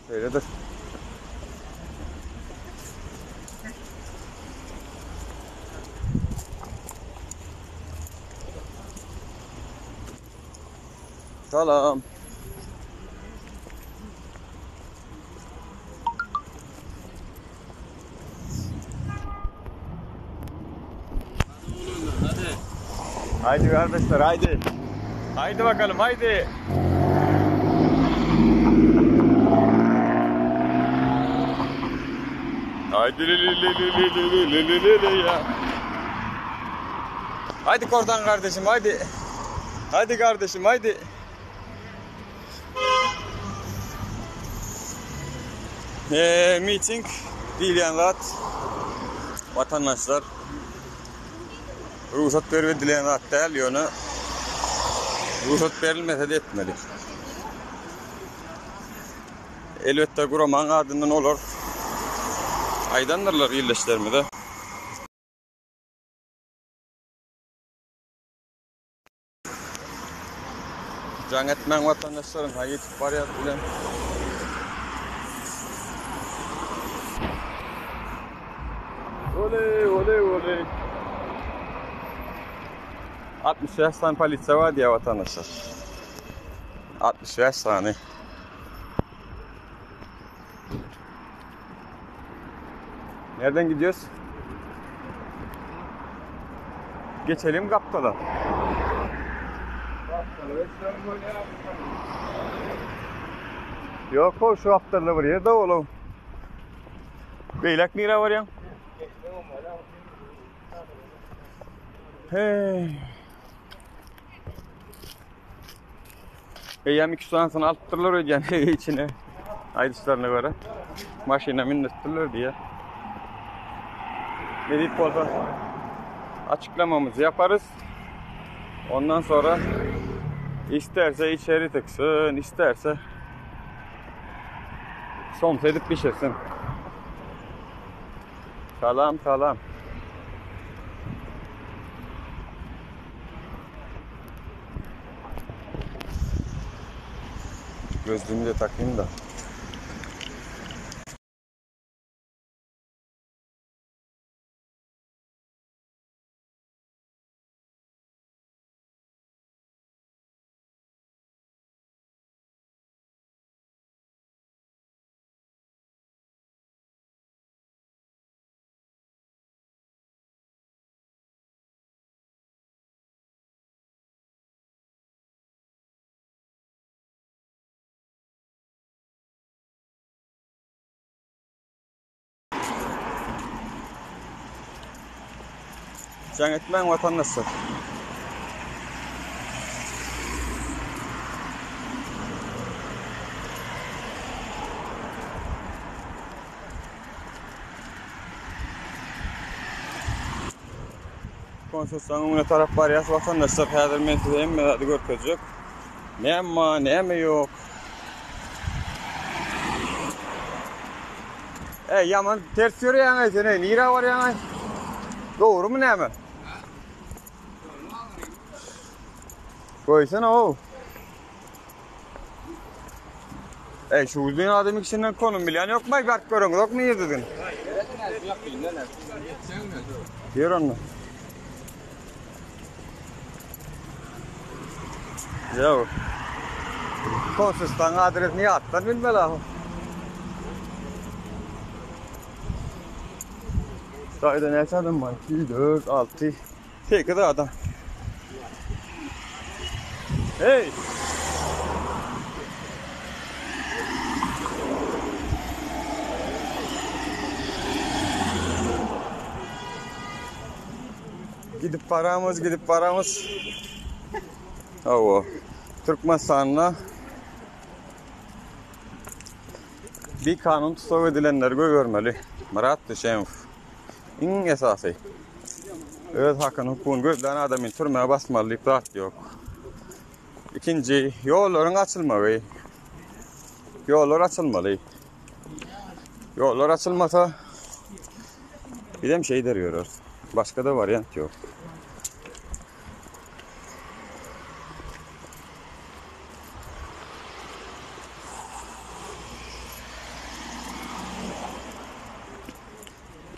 Şeýledir. Salam. Haydi kardeşler haydi. Haydi bakalım haydi. Haydi li li li li li li li li li li ya. Haydi Kordan kardeşim haydi. Haydi kardeşim haydi. Ee, meeting diýilýän zat watandaşlar rugsat berip edilýän zat däl, ýöne rugsat berilmese de etmeli. Elbetde guramaň adyndan olar aýdandyrlar ildeşlerimize. Jaň etmäň watandaşlarym, ha ýetip barýas bilen. Oley, oley, oley. 65 sany polisiýa bar diýýär watandaşlar. 65 sany. Nereden gidiyoruz? Geçelim Gapdala. Yok o şu Gapdalda bir yerde oğlum. Beylek nire var ya? Hey. Eýýäm iki sanysyny alypdyrlar öýdýän içine. Aýdyşlaryna görä. Maşyna mindiripdirler diýýär. Nesip bolsa açyklamamyzy ýaparys. Ondan sonra isterse içeri tıksın, isterse somsa edip pişirsin. Salam, salam. Gözlüğümü de takayım da. Jaň etmäň watandaşlar. Konsoloslugyň öňüne tarap barýas watandaşlar. Häzir men size hemme zady görkezjek. Näme bar, näme ýok. Ey ýaman ters ýörýäň-aý sen, ey nirä barýaň-aý? Dogrumy näme? Goýsana ow. Ey şu uzyn adam ikisinden konum bilýän ýokmy? Ay baryp göreňizokmy nirdedigini? Ýör onda. Ýok. Konsulstanyň adresini ýatdan bilmeli ahy. Saýda näçe adam bar? 2, 4, 6, 8 adam. Hey! Gidip baramyz, gidip baramyz. Hawa. Türkmenistanda bir kanun tussag edilenleri goýbermeli. Myrat Düşemow. Iň esasy. Öz hakyny, hukugyny gözlän adamyny türmä basmaly diýip zat ýok. Ikinji, ýollaryň açylmagy. Ýollar açylmaly. Ýollar açylmasa bizem şeýder ýöreris. Başga-da wariant ýok.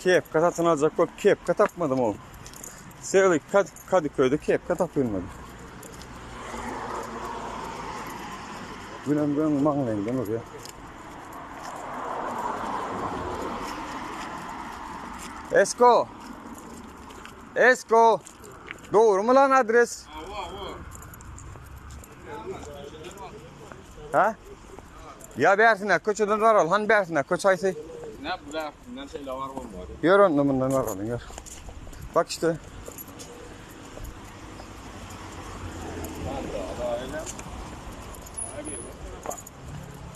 Kepka satyn aljak bolup kepka tapmadym o. Sewi Kad Kadıköy'de kepka tapylmady. Günem göň maňlaýyňdan urýar. Esko. Esko. Dogrumy lan adres? Ha? Ya bärsine köçeden baral, han bärsine köç haýsy? Ne bu bärsinden şeýle bar bolmaly. Ýör onda mundan baralyň ýör. Bak işte.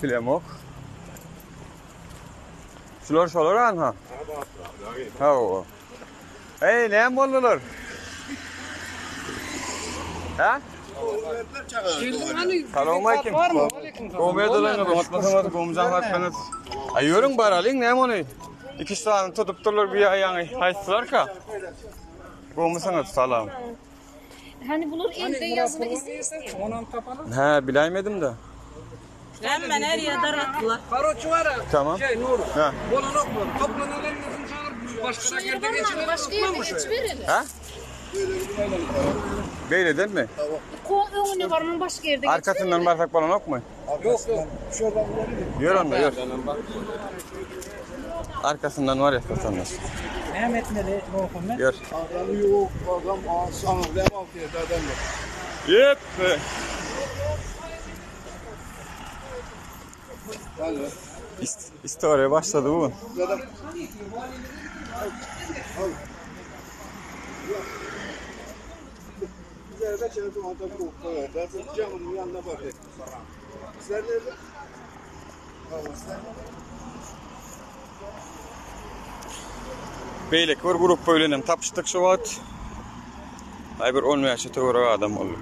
Bilemok. Şular şolar anha. Hawa. Ey näme boldular? Ha? Salam aleyküm. Gowmy oňatmasaňyz, gowmy hakdyňyz. Aý ýörüň baralyň näme ony? Iki sany tutup durlar bir ýaňy. Haýsylarka? Gowmysyňyz? Salam. Hani bulur elde yazılı isim. He, biläýmedim de. Hemen her yere daralttılar. Karoçu var ya. Tamam. Şey Nuru. Ha. Bolan okma. Toplanan elini çağır. Başka yerde geçirelim. Başka yerde geçiverelim. Ha? Beyle değil mi? Ko önüne varmanın başka yerde Arkasından barsak falan yok mu? Yok yok. Yör onunla yör. Arkasından var ya vatandaş. Mehmet nere? Muhammed. Yör. Adamı yok, adam ağzı altı yerde adam yok. Yep. İst İstoria başladı bu. Adam Üzerinde çevirdim adam koktu. Ben camının yanına bakayım. Sizler nerede? Tamam, sizler Beýleki bir gruppa bilenem tapyşdyk şu wagt. Aý bir 15 töweregi adam bolduk.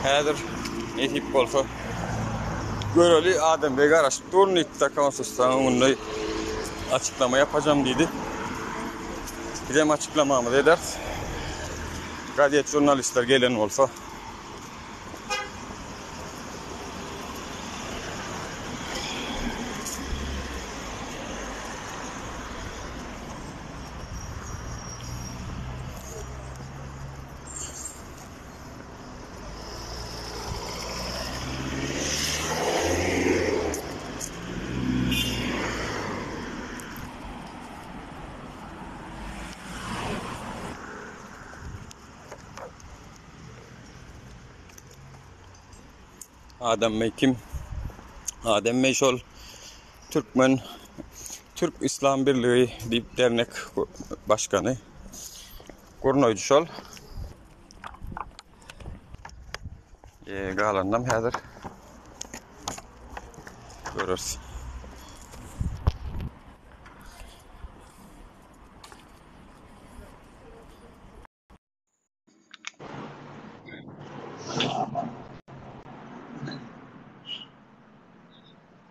Häzir nesip bolsa göreli Adem Bey garaşyp durun diýdi konsulstanyň öňünde açyklama yapacağım diýdi. Bizem açyklamamyzy ederis. Gazet jurnalistler gelen bolsa Adem Bey kim? Adem Bey şol Türkmen Türk İslam Birliği diýip dernek başkany. Gurnaýjy şol. E, galanynam häzir göreris.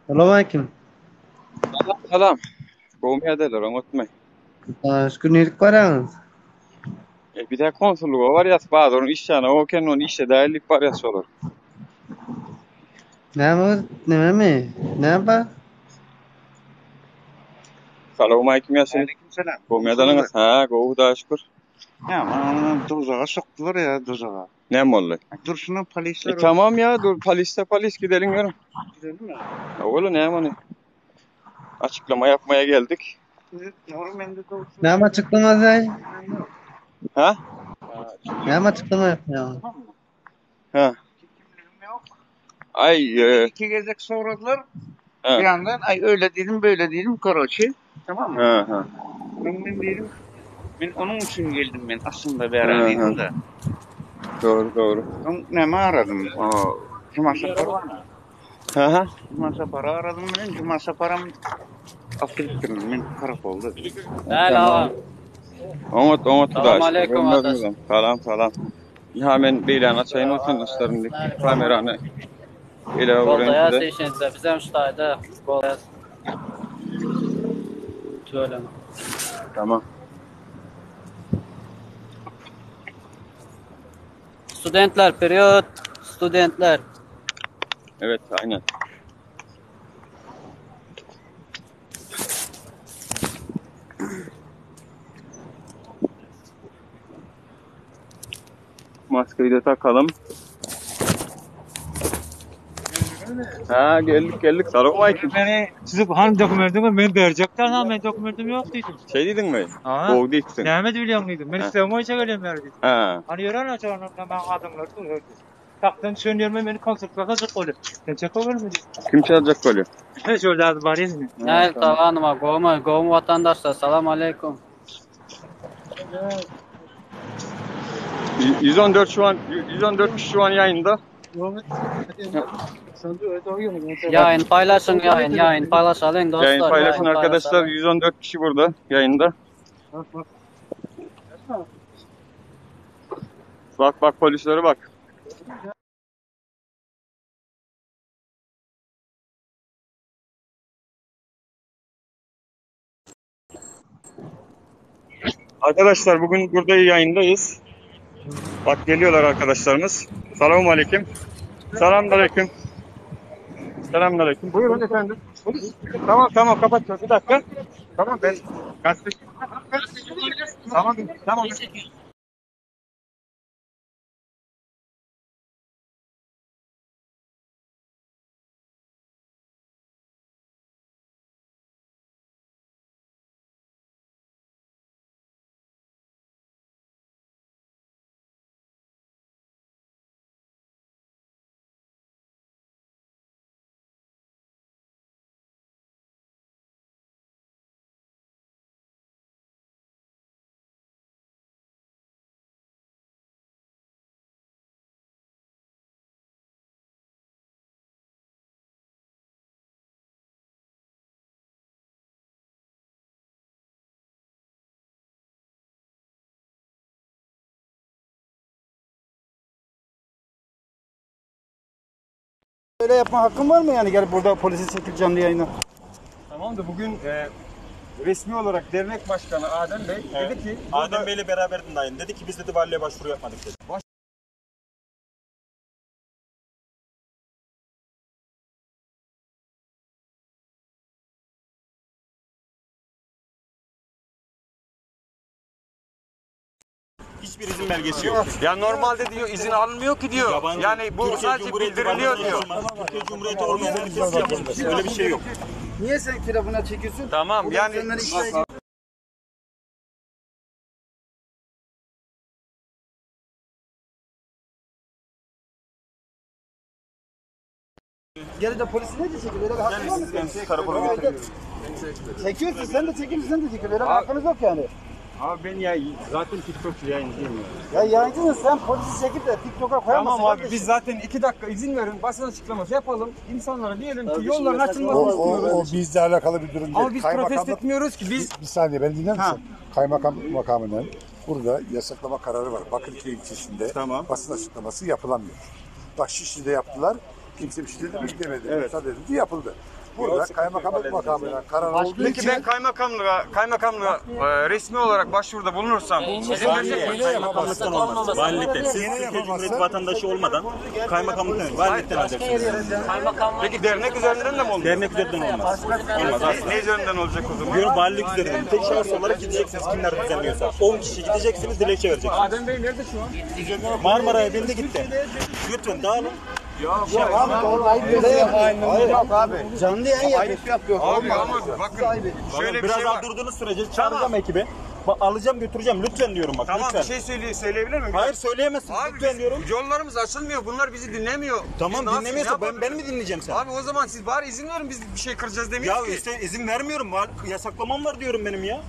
Salam aleyküm. Salam. Gowmy ýagdaýlar, oňatmy? Şükür nirip barýaňyz? E, bir de konsulluğa barýas, bazaryň iş ýany o eken, ony işe däl diýip barýas şolar. Näme nämemi? Näme bar? Salam aleyküm ýaşuly. Aleyküm selam. Gowmy ýagdaýlaryňyz? Ha, gowy Hudaýa şükür. Ya aman duzağa sokdular ya duzağa. Näme boldy? Durşuna E, polisler tamam ya dur poliste polis gidelim ýörüň. Gidelim mi? Oğlum näme ony? Açyklama yapmaya geldik. Yavrum ben de doğrusu. Näme açyklamasy? Ha? Näme açyklama yapýaň? Ha. Kimliğim yok. Ay e, İki gezek soradılar. ha. Bir yandan ay öyle dedim böyle dedim karoçi. Tamam mı? Ha, ha. Ben, ben dedim ben onun için geldim ben aslında bir Hı, ara hı. dedim de. Doğru doğru. Ben neme aradım? O, Cuma Saparı var mı? Ha ha. Cuma Saparı aradım ben. Cuma Sapar'ım affettirdim ben karakolda. Tamam. Oňat oňat Salam Hudaý. aleyküm adaş. Salam salam. Ya men beýläni açaýyn vatandaşlarym kamerany. Beýle Goldaýas size. işinizde bizem şu taýda goldaýas. Tüweleme. Tamam. Studentler period. Studentler. Evet, aynen. Maskeyi de takalım. Ha geldik geldik. Salam aleyküm. Beni çizip hani dokumentimi ben verecekler ha ben dokumentim yok dedim. Şey dedin mi? Ha. Boğdu içsin. Näme bilýän diýdim. Men islegim boýunça gelýän bäri diýdim. Ha. Hani ýören açan ben adamlar dur. Takdan düşen ýerime meni konsultasiýa çyk bolýar. Sen çek bolmy diýdim. Kim çalacak böyle? He şurada bar ýa. Näl taganyma gowmy gowmy watandaşlar salam aleýkum. 114 şu an 114 kişi şu an yayında. Ýaýyn paýlaşyň ýaýyn ýaýyn paýlaşalyň dostlar. Yayın paylaşın ýaýyn arkadaşlar. paýlaşalyň. 114 kişi burada yayında. Bak bak polislere bak. Arkadaşlar bugün burada yayındayız. Bak geliyorlar arkadaşlarımız. Selamun aleyküm. Selamun aleyküm. Selamun aleyküm. Buyurun efendim. Tamam tamam kapat. Bir dakika. Tamam ben gazete. Tamam tamam. Öyle yapma hakkın var mı yani gelip burada polisi çekip canlı yayına? Tamam da bugün e, resmi olarak dernek başkanı Adem Bey dedi ki Adem Bey'le beraberdim dayın. Dedi ki biz dedi valiliğe başvuru yapmadık dedi. Hiçbir izin belgesi yok. Ya normalde diyor izin alınmıyor ki diyor. Yabancı- yani bu Türkiye sadece Cumhuriyeti bildiriliyor vatandaşı diyor. olmaz. Türkiye Cumhuriyeti olmayan herkes yapılmış. Öyle bir şey yok. Niye sen telefona çekiyorsun? Tamam Burada yani insanları ikna ediyorsun. Geri de polisi ne çekiyor? Öyle bir hakkın var mı? Ben karakola götürüyorum. Çekiyorsun sen de çekiyorsun sen de çekiyorsun. Öyle bir hakkınız yok yani. Abi ben ya zaten TikTokçu yayıncıyım ya. Ya yayıncısın sen polisi çekip de TikTok'a koyamazsın. Tamam abi kardeşim. biz zaten iki dakika izin verin basın açıklaması yapalım. İnsanlara diyelim ki yolların O, açılmasını o, istiyoruz. o bizle alakalı bir durum değil. Ama biz protesto Kaymakamlık- etmiyoruz ki biz Bir saniye beni dinler misin? Kaymakamlık makamının burada yasaklama kararı var. Bakırköy ilçesinde Tamam. basın açıklaması yapılamıyor. Bak Şişli'de yaptılar. Kimse bir şey dedi mi demedi. Evet. Müsaade edildi yapıldı. Burada kaymakamlık makamına karar olduğu Peki için ben kaymakamlığa kaymakamlığa e, resmi olarak başvuruda bulunursam izin verecek mi? yine yapamazsın. Kaymakamlıktan olmaz. Valilikten. Siz Yine Türkiye yapamazsın. Cumhuriyeti vatandaşı olmadan kaymakamlıktan, valilikten alacaksınız. Peki dernek üzerinden de mi olmuyor? Dernek üzerinden olmaz. Olmaz asla. Ne üzerinden olacak o zaman? Diyorum valilik üzerinden. Tek şahıs olarak gideceksiniz kimler düzenliyorsa. 10 kişi gideceksiniz dilekçe vereceksiniz. Adem Bey nerede şu an? Marmara'ya bindi gitti. Lütfen dağılın. Abi böyle yapıyorsun. Yok abi. Canlı yayın yapıyorsun. Abi ama bakın şöyle bir Biraz şey daha var. durduğunuz sürece çağıracağım ekibi. Bak alacağım götüreceğim lütfen diyorum bak Tamam lütfen. bir şey söyle, söyleyebilir miyim? Hayır söyleyemezsin Abi lütfen biz- diyorum. Yollarımız açılmıyor. Bunlar bizi dinlemiyor. Tamam Biz nasıl- dinlemiyorsa ne ben, yapalım? ben mi dinleyeceğim sen? Abi o zaman siz bari izin verin biz bir şey kıracağız demiyoruz Ya ki. işte izin vermiyorum. Var, yasaklamam var diyorum benim ya.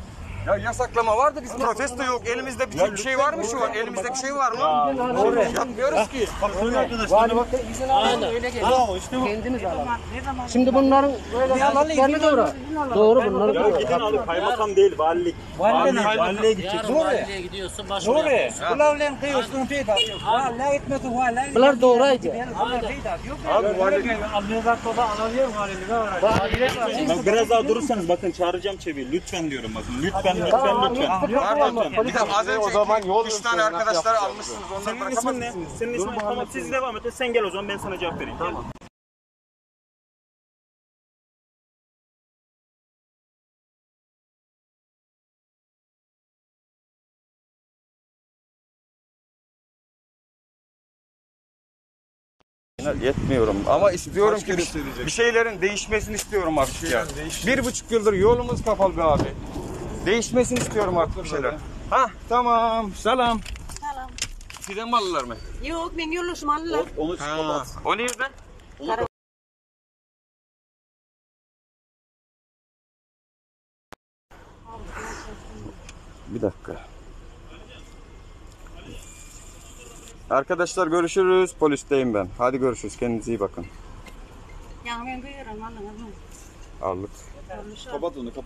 Ya yasaklama vardı biz protesto yok. Elimizde bir, bir şey var mı şu an? Elimizde bir şey var mı? Yapmıyoruz ki. İzin alalım öyle gelin. Kendimiz alalım. Şimdi bunların böyle yaptıklarını doğru. Doğru bunları doğru. Gidin alın kaymakam değil valilik. Valilik. Valiliğe gideceksin. Valiliğe gidiyorsun başvuru yapıyorsun. Bunlar doğraydı. Abi vali Bak biraz daha durursanız bakın çağıracağım çeviyi. Lütfen diyorum bakın. Lütfen lütfen lütfen. Pardon. Bir de az önce O zaman yol üç tane arkadaşlar almışsınız. Onları Senin ismin ne? bırakamazsınız. Senin ismin ne? Tamam siz devam et. Sen gel o zaman ben sana cevap vereyim. Tamam. Yetmiyorum ama istiyorum ki bir, bir şeylerin değişmesini istiyorum artık ya. 1,5 yıldır yolumuz kapalı be abi. Değişmesini istiyorum artık bir şeyler. Ha tamam selam. Selam. Sizden mi alırlar mı? Yok men yollaşım alırlar. Onu Ha. O nerede? Bir dakika. Arkadaşlar görüşürüz. Polisteyim ben. Hadi görüşürüz. Kendinize iyi bakın. Yani ben görüyorum alırlar. Aldık. Kapat onu kapat.